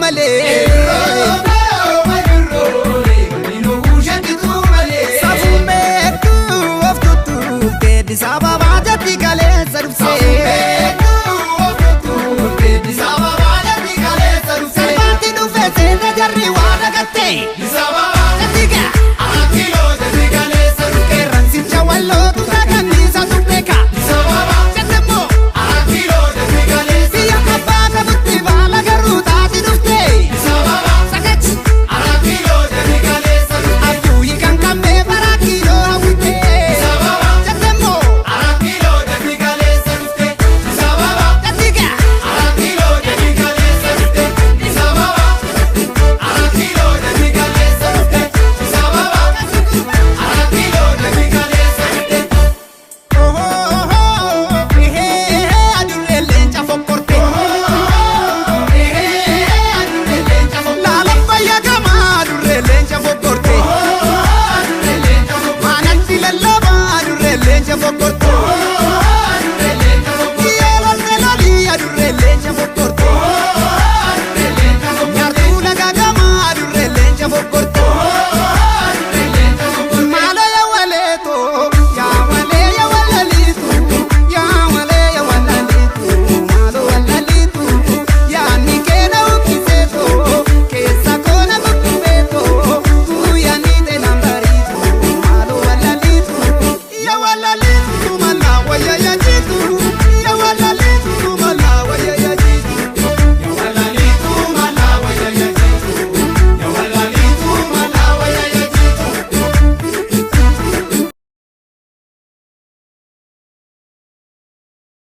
Malee. Safuun beektuu of tuttuuftee Addis Ababaa jatti kaleessa dhufsee. Salphaatti dhufee seena jarri waa dagatte. Jattiga qeerransicha wallootu saganniisa turbeeka. Jattemmoo biyya abbaa qabutti baala garuu taati dhufte. Sagachi abjuuyi kan qabnee bara kiiloo hawwite. Jattemmoo jattiga. Adurree leenca fokkorte. Laalabbayya gamaa adurree leenca fokkorte. Maanatti lallabaa adurree leenca fokkorte. Kiyyoo loltee lolii adurree leenca.